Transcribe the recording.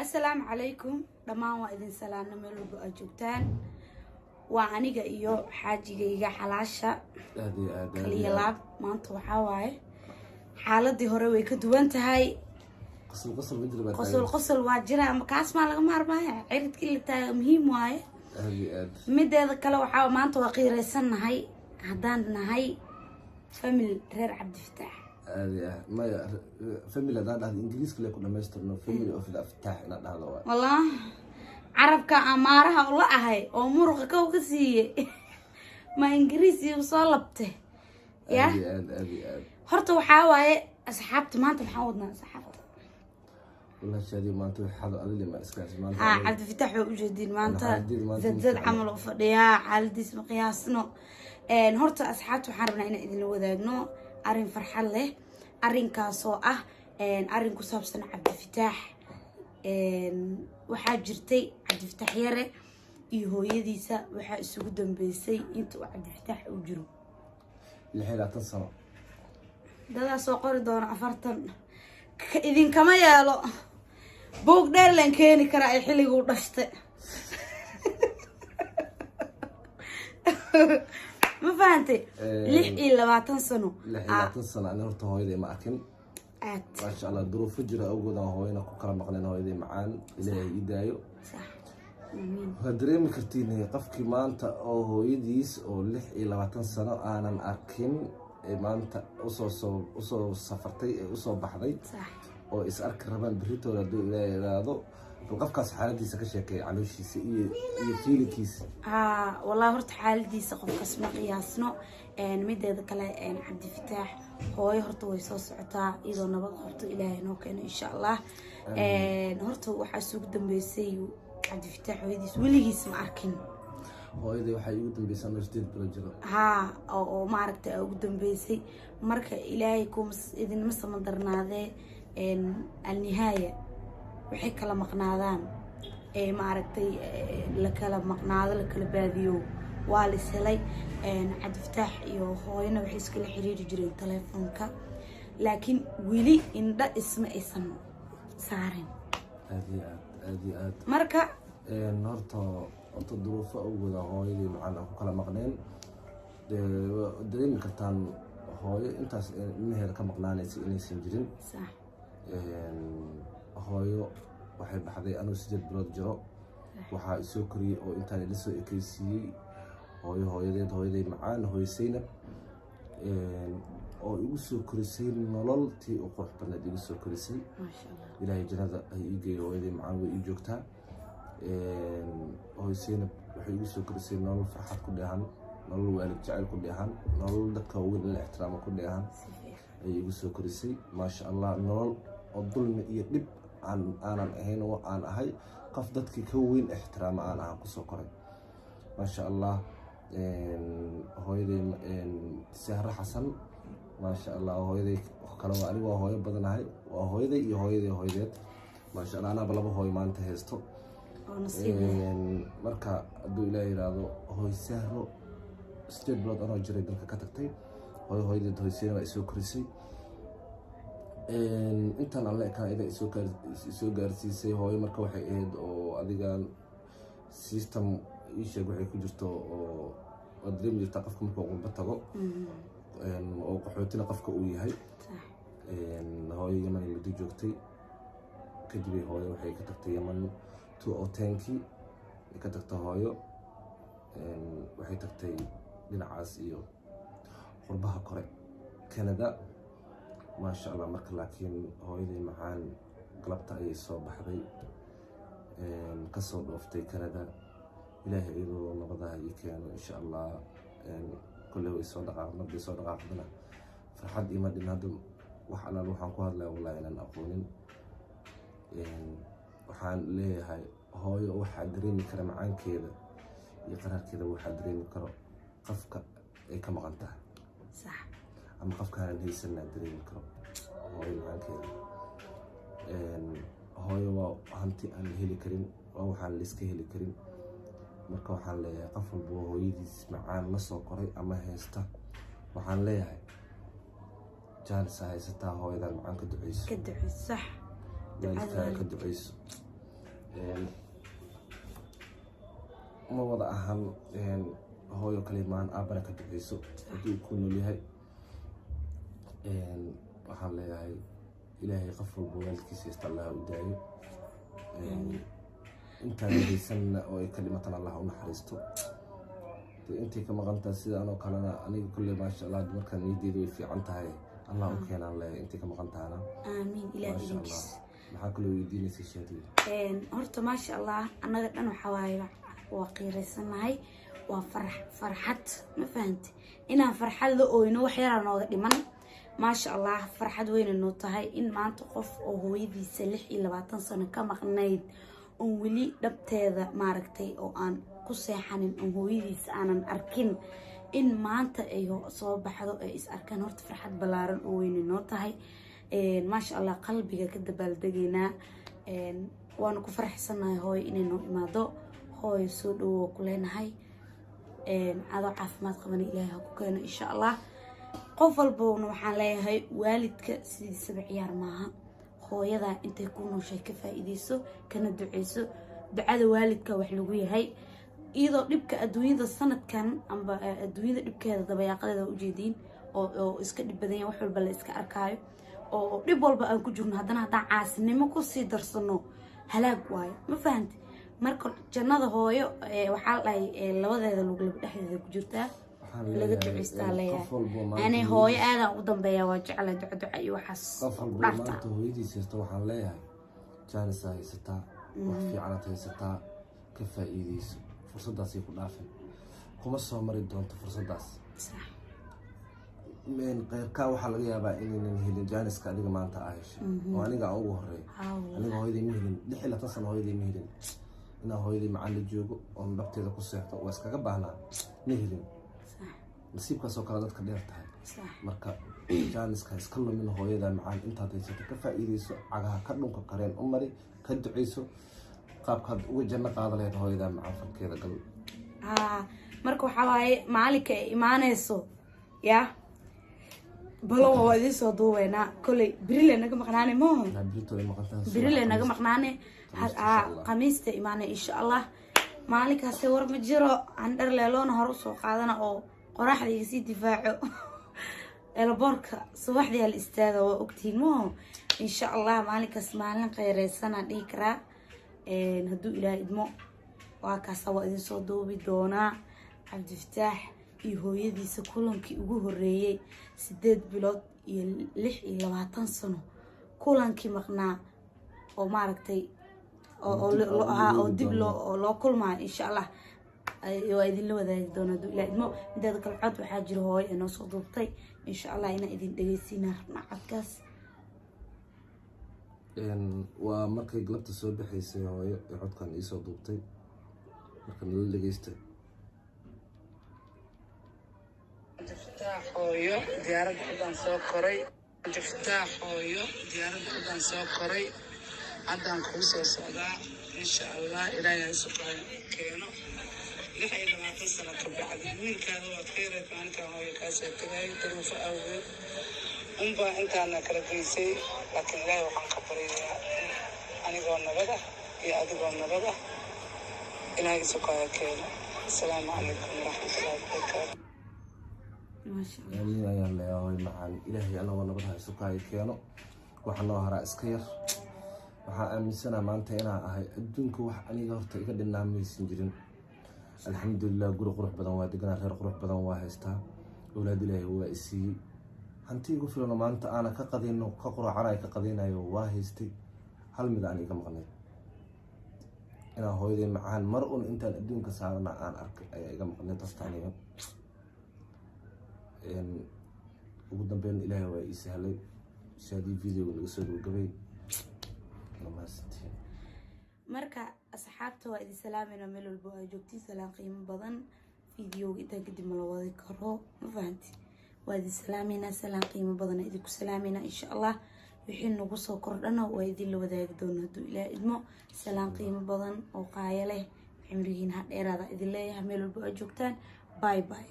Assalaamu calaykum dhammaan, waa idin salaano meel walba aad joogtaan. Waa aniga iyo xaajigayga xalaasha. Aad iyo aad, aad kaliya iyo aad. Laab maanta waxaa waaye xaaladii hore way ka duwan tahay. Qosol qosol ma jiro baa qosol taagan. Qosol waa jira ama kaas maa laga maarmaaya, ciridkii la taaga muhiim waaye. Aad iyo aad. Mideeda kale waxaa maanta waa qiiraysannahay haddaan nahay family reer Cabdifataax. Aad iyo aad. Maya, family haddaan dhahdo Ingiriiska le ku dhamaystirno, family of the Aftaax inaad dhahdo waa. Wallah carabka amaaraha ula ahay oo muruqa kow ka siiyey ma Ingiriis igu soo labte ya. Aad iyo aad, aad iyo aad. Horta waxaa waaye asxaabta, maanta maxaan wadnaa asxaabta? Wallahi Shaadi, maanta waxaad adili ma iskaas maanta. Haa, Cabdifataax waa ujeediin maanta. Xaaladdiisa maanta zadzad ma fiicna. Camal u fadhiyaa, xaaladiis ma qiyaasno. Horta asxaabta waxaan rabnaa inaan idinla wadaagno arrin farxad leh, arrinkaasoo ah arrin ku saabsan Cabdifataax. Waxaa jirtay Cabdifataax yare iyo hooyadiisa waxaa isugu dambeysay inta uu Cabdifataax uu jiro 26 sano. Dadaa soo qori doona 40. Idinkama yeelo, buug dheerlan keeni karaa ay xilliguu dhashtay, ma fahantay? 26 sano. 26 sano ani horta hooyaday ma arkin. Aad. Maasha Allah, duruufo jira awgood aan hooyana ku kala maqnayn. Hooyaday macaan Ilaahay ii daayo. Sax, amiin. Waad dareemi kartiin qofkii maanta oo hooyadiis oo 26 sano aanan arkin ee maanta usoo safartay ee usoo baxday oo is arki rabaan berritooda hadduu Ilaahay iraado, bal qofkaas xaaladiisa ka sheekeeya, calooshiisa iyo fiilinkiisa. Haa wallahi, horta xaaladiisa qofkaas ma qiyaasno. Mideeda kale, Cabdifataax hooyo horta way soo socotaa iyadoo nabad qabto, Ilaahay noo keeno insha Allah. Horta waxaa isugu dambeysay Cabdifataax hooyadiis weligiis ma arkin. Hooyaday waxay igu dambeysay anoo 8 bilood jiro. Haa, oo maaragtay ugu dambeysay. Marka Ilaahay kuma idinma samadarnaadee. Alnihaaya waxay kala maqnaadaan ee maaragtay la kala maqnaado, la kala baadiyo, waa la is helay. Cabdifataax iyo hooyana waxay iskala xiriiri jireen telefoonka, laakiin weli indha isma aysan saarin. Aad iyo aad, aad iyo aad. Marka Horta duruufo awgooda hooyadii macaan aan ku kala maqneen. Dee waa dareemi kartaan hooyo intaas ilmaheeda ka maqnaanaysa inaysan jirin. Hooyo waxay baxday anuu 8 bilood jiro. Waxaa isoo koriyey oo intaan ila soo ekeysiiyey hooyo hooyadeed, hooyaday macaan, hooyo Saynab, oo igu soo korisay nolol tii u qurux badneed igu soo korisay. Maasha Allah. Ilaahay jannada ha ii geeyo hooyaday macaan, way ii joogtaa. Hooyo Saynab waxay igu soo korisay nolol farxad ku dheehan, nolol waalid jacayl ku dheehan, nolol dadka waaweyn in la ixtiraamo ku dheehan Si fiican. ayay igu soo korisay, maasha Allah. Nolol oo dulmi iyo dhib aan aanan ahayn oo aan ahay qof dadkii ka weyn ixtiraamo aan ahaan kusoo koray, maasha Allah. Hooyaday Sahro Xasan, maasha Allah. Hooyaday kale waa anigu waa hooyo badanahay, waa hooyaday iyo hooyaday hooyadeed, maasha Allah. Anaaba laba hooyo maanta haysto. Oo nasiib leh. Marka hadduu Ilaah yiraahdo, hooy Sahro 8 bilood anoo jiray dalka ka tagtay. Hooyo hooyadeed, hooy Seyna, baa isoo korisay. Intaan aan la ekaan ida isoo gaarsiisay hooyo. Marka waxay ahayd oo adigan system ii sheeg waxay ku jirto oo waad dareemi jirtaa qofka markuu qurbo tago oo qaxootina qofka uu yahay. Hooyo Yaman ay muddo joogtay. Kadibay hooyo waxay ka tagtay Yaman 2010-kii ay ka tagtay hooyo. Waxay tagtay dhinacaas iyo qurbaha kore, Canada, maasha Allah. Marka laakiin hooyaday macaan galabta ayay soo baxday, kasoo dhooftay Canada. Ilaahay iyadoo nabadaha ii keeno insha Allah. Kolley way soo dhaqaaq, markay soo dhaqaaqdana farxad ima dhin. Hadda wax alaal waxaan ku hadlaya wallahi inaan aqoonin. Waxaan leeyahay hooyo waxaa dareemi kara macaankeeda iyo qaraarkeeda, waxaa dareemi karo qofka ay ka maqan tahay ama qofka aanan haysanaa dareemi karo hooyo macaankeeda. Hooyo waa hanti aan la heli karin, waa waxaan la iska heli karin. Marka waxaan leeyahay qof walba oo hooyadiis macaan la soo koray ama haysta, waxaan leeyahay jaanis haysataa, hooyadan macaan ka duceyso. Ka duceyso, sax. Waalidkaaga ka duceyso. Ma wada ahan hooyo kale maan, aabana ka duceyso haddii uu ku nool yahay. Waxaan leeyahay Ilaahay qof walba waalidkiisa haysta Allah u daayo. Intaan haysanna oo ay ka dhimatan Allah u naxariisto. Dee intay ka maqantahay sida anoo kalena, aniga kulley maasha Allah, markaan niyadeyda way fiican tahay, Allah u keenaan leeyahay intay ka maqan tahana. Aamiin, Ilaah maasha Allah. idinkiis. Maxaa kaloo weydiinaysay, Shaadiya? Horta maasha Allah, annaga dhan waxaa waaye waa qiiraysanahay, waa farax, farxad, ma fahanti? Inaan farxad la ooyno wax yaraa nooga dhiman. Maasha Allah, farxad weyna noo tahay in maanta qof oo hooyadiisa 26 sano ka maqnayd oon weli dhabteeda maaragtay oo aan ku seexanin, oon hooyadiisa aanan arkin, in maanta ay soo baxdo ay is arkaan. Horta farxad ballaaran oo weyna noo tahay. Maasha Allah, qalbiga ka dabaaldegaynaa. Waanu ku faraxsanahay hooyo inay noo imaado. Hooyo, soo dhowow ku leenahay. Adoo caafimaad qabana Ilaahay ha ku keeno insha Allah. Qof walbowna waxaan leeyahay, waalidka sidiisaba ciyaar maaha. Hooyada intay ku nooshay ka faa'iideyso, kana duceyso. Ducada waalidka wax lagu yahay. Iyadoo dhibka adduunyada sanadkan amba adduunyada dhibkeeda dabayaaqadeeda ujeediin oo iska dhib badan yahay, wax walba la iska arkaayo oo dhib walba aan ku jirno, haddana haddaan caasinimo kusii darsano halaag waayo, ma fahanti? Marka jannada hooyo waxaa la dhahay labadeeda lug laba dhexdeeda ku jirtaa. Waxaan laga leeyahay, duceystaa leeyahay. Qof walbo maanta Ani hooyo aadaan ugu dambeeya, waa jecla duco, duca iyo waxaas qof walbo dhaarta. Maanta hooyadiis haysta waxaan leeyahay, jaanisaa haysataa, wax fiicanaad haysataa, ka faa'iideyso fursaddaasay ku dhaafin, kuma soo mari doonto fursaddaas. Qeyrkaa waxaa laga yaabaa inaynan helin jaaniska adiga maanta aa heshay oo aniga aan ugu horeeyo. Haa wallah. Aniga hooyaday ma helin, 26 sano hooyaday ma helin. Inaan hooyaday macaan la joogo oon dhabteeda ku seexdo waa iskaga baahnaa, ma helin. Nasiibkaasoo kale dadka dheer tahay. Marka jaaniska ha iska lumin. Hooyada macaan intaad haysato ka faa'iideyso, cagaha ka dhunka, kareen u mari, ka duceyso qaabkaad uga janno qaada lahayd hooyada macaan, falkeeda gal. Haa, marka waxaa waaye maalinka ay imaaneyso ya balo waa idiin soo duubeynaa. Koley berile naga maqnaane maho? Ilaa berito ay maqan tahay. Berile naga maqnaane. Khamiista, haa, insha Allah. Khamiista imaanay insha Allah. Maalinkaasi war ma jiro, aan dhar leeloona hore usoo qaadana oo qoraxda iga sii difaaco. Elaboorka subaxdii hal istaaga, waa ogtihiin maho? Insha Allah maalinkaas maalin kheyreysana dhihi karaa. Hadduu Ilaah idmo, waa kaasa, waa idin soo duubi doonaa Cabdifataax iyo hooyadiisa kulankii ugu horeeyey 8 bilood iyo 26 sano kulankii maqnaa oo maaragtay oo dib oo dib loo loo oo loo kulmaayo insha Allah. Waa idinla wadaagi doonaa hadduu Ilaah idmo. Mideeda kale, cod waxaa jira hooyo ee noo soo duubtay, insha Allah inaan idin dhegeysiinaa rabnaa codkaas. Waa markay galabta soo baxaysay hooyo ee codkan iisoo duubtay, marka nala dhegeysta. Cabdifataax, hooyo, diyaaradda haddaan soo koray. Cabdifataax, hooyo, diyaaradda haddaan soo koray, haddaan kuu soo socdaa insha Allah. Ilaahay ha isu keeno 26 sano ka bacdi. Wiilkaada waad ka yareed maalinkaan hooyo kaasoo tagay, duruufo awgeed unbaa intaana kala geysay, laakiin Ilaahay waxaan ka baryayaa in anigoo nabad ah iyo adigoo nabad ah Ilaahay isu kaya keeno. Asalaamu calaykum waraxmatullahi wabarakaatu. Maasha Allah. Aamiin ayaan leeyahay, hooyo macaan. Ilaahay anagoo nabad ha isu kaayo keeno. Waxa noo haraa iska yar. Waxaa aaminsanaa maanta inaan ahay adduunka wax aniga horta iga dhinaa maysan jirin. Alxamdulilah, guri qurux badan waa deganaa, reer qurux badan waa haystaa, awlaad Ilaahay waa isiiyey, hanti igu filano maanta aana ka qadino ka quracanayo ka qadinayo waa haystay. Hal mid aan iga maqnayd, inaan hooyaday macaan mar un intaan adduunka saarana aan arkay ayaa iga maqnayd horta aniga. Ugu dambeyn Ilaahay waa ii sahlay. Shaadii, videoga naga soo gabagabay. Waa mahadsantihiin. Marka asxaabta waa idin salaamayna meel walbo aa joogtiin, salaan qiimo badan. Videoga intaan kadib ma la wadi karo, ma fahanti? Waa idin salaameynaa, salaan qiimo badan idinku salaameynaa. Insha Allah wixii nagu soo kordhana waa idin la wadaagi doona hadduu Ilaah idmo. Salaan qiimo badan oo qaayo leh, cimrigiina ha dheeraada idin leeyahay meel walbo aa joogtaan. Bye bye.